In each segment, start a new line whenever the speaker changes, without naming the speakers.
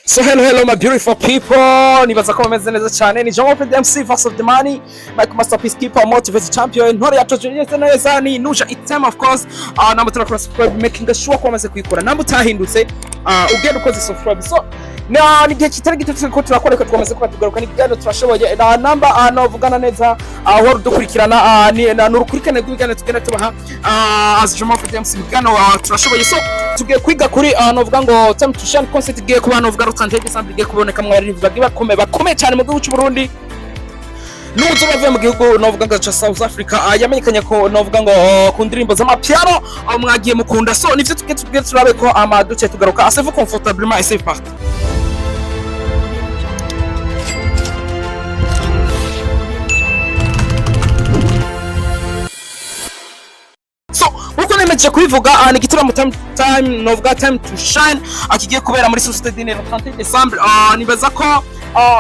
So hello, hello, my beautiful people, nibaza ko bameze neza cyane. Ni Jean Open MC, Verse of the Money, Mike Master, Peacekeeper, Motivate Champion, ntore yacu neza neza ni Nuja. It's time, of course. Namba turakora subscribe, making sure ko wamaze kuyikora. Namba utahindutse, ugenda ukoze subscribe. So na ni igihe kitari gito turiko turakora, ko twamaze kuba tugaruka n'ikiganiro turashoboye. Na namba novugana neza, wari udukurikirana, ni na nurukurikirane rw'ibiganiro tugenda tubaha as Jean Open MC, ibiganiro turashoboye. So tugiye kwiga kuri novuga ngo Time to Shine concert igiye kuba, novuga, le 31 December, igiye kuboneka mu baririmbyi bagiye bakomeye, bakomeye cyane mu gihugu cy'u Burundi n'ubuzo bavuye mu gihugu, novuga ngo, ca South Africa, yamenyekanye ko, novuga ngo, ku ndirimbo z'amapiano mwagiye mukunda. So nivyo tugiye turabe ko ama duce tugaruka. Asseyez-vous confortablement et c'est parti. So nkuko nemeje kubivuga, ni igitaramo time, novuga Time to Shine, kigiye kubera muri Société Dine le 31 Décembre. Nibaza ko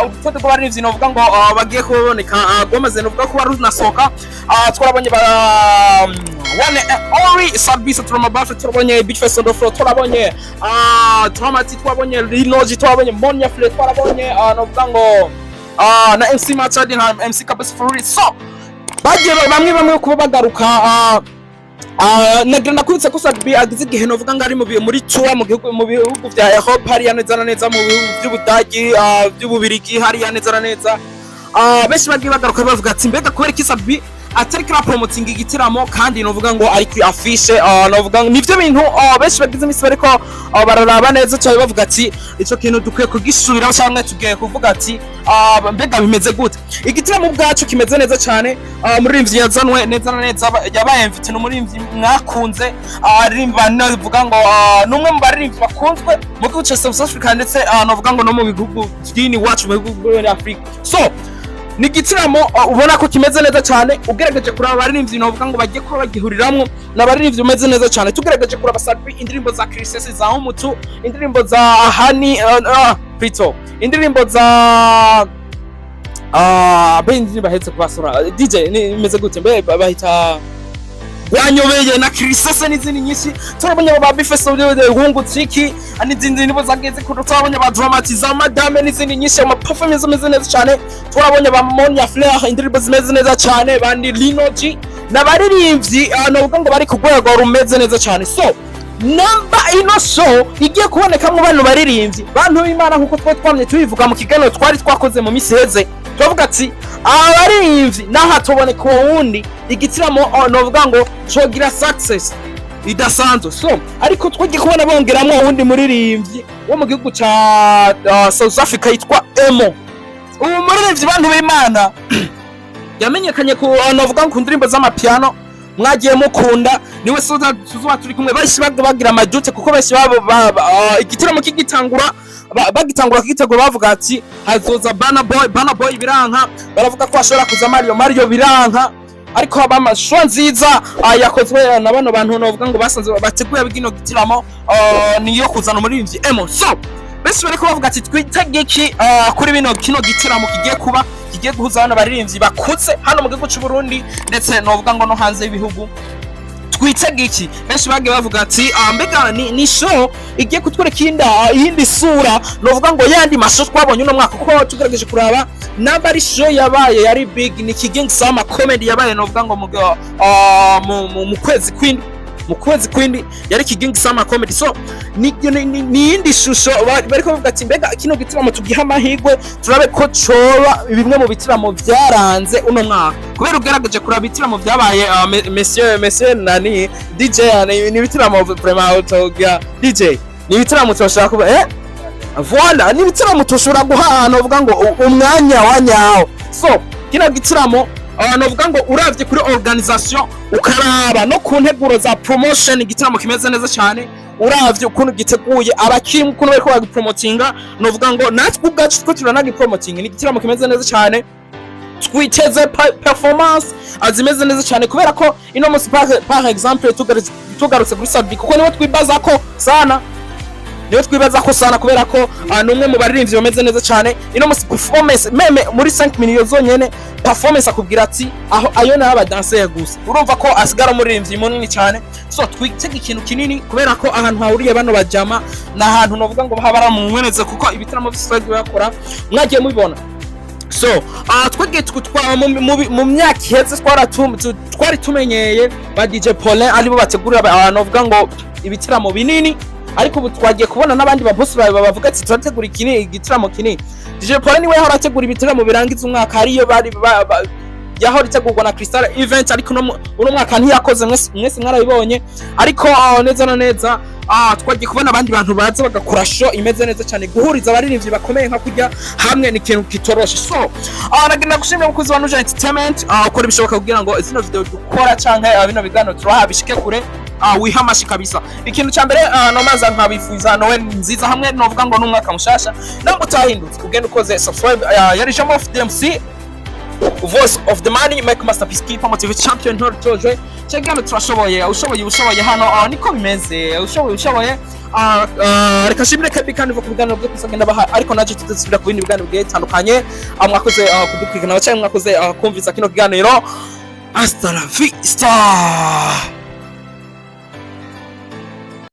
urutonde rw'abaririmbyi, novuga ngo, bagiye kuboneka, rwamaze, novuga, kuba runasohoka. Twarabonye ba one and only Sat-B, turama Bafe, turabonye Big Face on the floor, turabonye Dramati, twabonye Linoji, twabonye Monia Fle, twarabonye novuga ngo na MC Machadi na MC Kabasi Fururi. So bagiye bamwe bamwe kuba bagaruka. Nagira nakubitse ko Sat-B agize igihe, novuga ngo, ari muri tour mu gihugu, mu bihugu vya Europe hariya neza na neza, mu bihugu vy'Ubudagi, vy'Ububirigi hariya neza na neza. Benshi bagiye bagaruka bavuga ati: "Mbega kubera iki Sat-B atari kira promoting igitaramo kandi, novuga ngo, ari kuri affiche?" Novuga ngo nivyo bintu benshi bagize imisi bariko bararaba neza cyane, bavuga ati: "Ico kintu dukwiye kugisubiraho cyangwa tugiye kuvuga ati mbega bimeze gute?" Igitaramo ubwacu kimeze neza cyane. Umuririmbyi yazanwe neza na neza, yabaye mfite n'umuririmbyi mwakunze, aririmba, navuga ngo, ni umwe mu baririmbyi bakunzwe mu gihugu cya South Africa, ndetse novuga ngo no mu bihugu by'ini wacu, mu bihugu byo muri Afrika. So ni igitaramo ubona ko kimeze neza cyane. Ugerageje kuraba abaririmbyi, novuga ngo, bagiye kuba bagihuriramwo, ni abaririmbyi bameze neza cyane. Tugerageje kuraba Sat-B, indirimbo za Chriss, za Umutu, indirimbo za Hani, plutôt indirimbo za be indirimbo ahetse kubasura DJ ni imeze gute mbe bahita wanyobeye na Chriss n'izindi nyinshi. Turabonye abo ba Bifeso Wungutsiki n'izindi ndirimbo zagiye zikunda, turabonye ba Dramati za Madame n'izindi nyinshi, ama performance ameze neza cyane. Turabonye ba Monia Fleur, indirimbo zimeze neza cyane, bandi Lino G n'abaririmbyi, novuga ngo bari ku rwego rumeze neza cyane. So namba ino show igiye kubonekamwo bano baririmbyi, bantu b'Imana, nkuko twari twamye tubivuga mu kiganiro twari twakoze mu misi iheze, turavuga ati abaririmbyi naho hatoboneka uwo wundi, igitaramo novuga ngo cogira success idasanzwe. So ariko twagiye kubona bongeramwo uwundi muririmbyi wo mu gihugu ca South Africa yitwa Emo. Ubu muririmbyi, bantu b'Imana, yamenyekanye ku novuga ngo ku ndirimbo z'amapiano mwagiye mukunda, niwe soza tuzoba turi kumwe. Benshi bagira amajute kuko benshi babo igitaramo kigitangura, bagitangura kugitegura, bavuga ati hazoza Burna Boy. Burna Boy biranka. Baravuga ko hashobora kuza Mario, Mario biranka. Ariko haba amashow nziza yakozwe na bano bantu, novuga ngo basanzwe bateguye bino gitaramo, niyo kuzana umuririmbyi Emo. So benshi bariko bavuga ati: "Twitege iki kuri kino gitaramo kigiye kuba, kigiye guhuza bano baririmbyi bakuze hano mu gihugu cy'u Burundi, ndetse novuga ngo no hanze y'ibihugu? Twitege iki?" Benshi bagiye bavuga ati: "Mbega ni show igiye kutwereka iyindi sura, novuga ngo, yandi mashow twabonye uno mwaka?" Kuko tugerageje kuraba, namba ari show yabaye yari big, ni Kigingi Summer Comedy yabaye, novuga ngo mu kwezi kwindi, yari Kigingi Summer Comedy. So ni iyindi shusho. Bariko bavuga ati: "Mbega kino gitaramo tugiha amahirwe, turabe ko coba bimwe mu bitaramo byaranze uno mwaka?" Kubera ugerageje kuraba ibitaramo byabaye, monsieur nani DJ, ni ibitaramo vraiment utoga DJ, ni ibitaramo turashaka kuba voilà, ni ibitaramo tushobora guha, novuga ngo, umwanya wa nyawo. So kino gitaramo, novuga ngo uravye kuri organisation, ukaraba no ku nteguro za promotion, igitaramo kimeze neza cyane. Uravye ukuntu giteguye, abakinnyi ukuntu bariko bagipromotinga, novuga ngo natwe ubwacu two turanagipromotinga. Ni igitaramo kimeze neza cyane. Twiteze performance zimeze neza cyane, kubera ko ino munsi, par exemple, tugarutse kuri Sat-B, kuko niwe twibaza ko sana. Niwe twibaza ko sana, kubera ko ni umwe mu baririmbyi bameze neza cyane. Ino musi performance même muri 5 millions zonyene, performance akubwira ati aho ayo nayo abadanseri gusa, urumva ko asigara umuririmbyi munini cyane. So twitega ikintu kinini, kubera ko ahantu hahuriye bano bajama ni ahantu novuga ngo haba ari mu mweneze, kuko ibitaramo vyose bagiye bakora mwagiye mubibona. So twebwe mu myaka iheze twari tumenyeye ba DJ Paulin aribo bategurira abantu bavuga ngo ibitaramo binini, ariko ubu twagiye kubona n'abandi babosi bawe bavuga ati turategura ikini igitaramo kinini. DJ Paulin niwe yahora ategura ibitaramo birangiza umwaka, hariyo bari yahora itegurwa na Crystal Event, ariko uno mwaka ntiyakoze, mwese mwese mwarabibonye. Ariko neza na neza twagiye kubona abandi bantu baza bagakora show imeze neza cyane. Guhuriza abaririmbyi bakomeye nka kujya hamwe ni ikintu kitoroshe. So nagenda gushimira umukozi wa Nuja Entertainment, ukora ibishoboka kugira ngo zino video dukora canke bino biganiro turaha bishike kure. Wihamashi kabisa. Ikintu cya mbere, nomaza nkabifuza Noel nziza hamwe novuga ngo n'umwaka mushasha ntabwo utahindutse, ugenda ukoze subscribe. Yari Jean of DMC, voice of the money, make masterpiece, keeper, motivate champion, ntore tojwe cyangwa turashoboye, ushoboye ushoboye hano, niko bimeze, ushoboye ushoboye. Reka shimire Kebi kandi ku biganiro byo kusagenda baha, ariko naje tutazisubira ku bindi biganiro bigiye bitandukanye. Mwakoze kudukurikirana cyangwa mwakoze kumvisa kino kiganiro. Hasta la vista.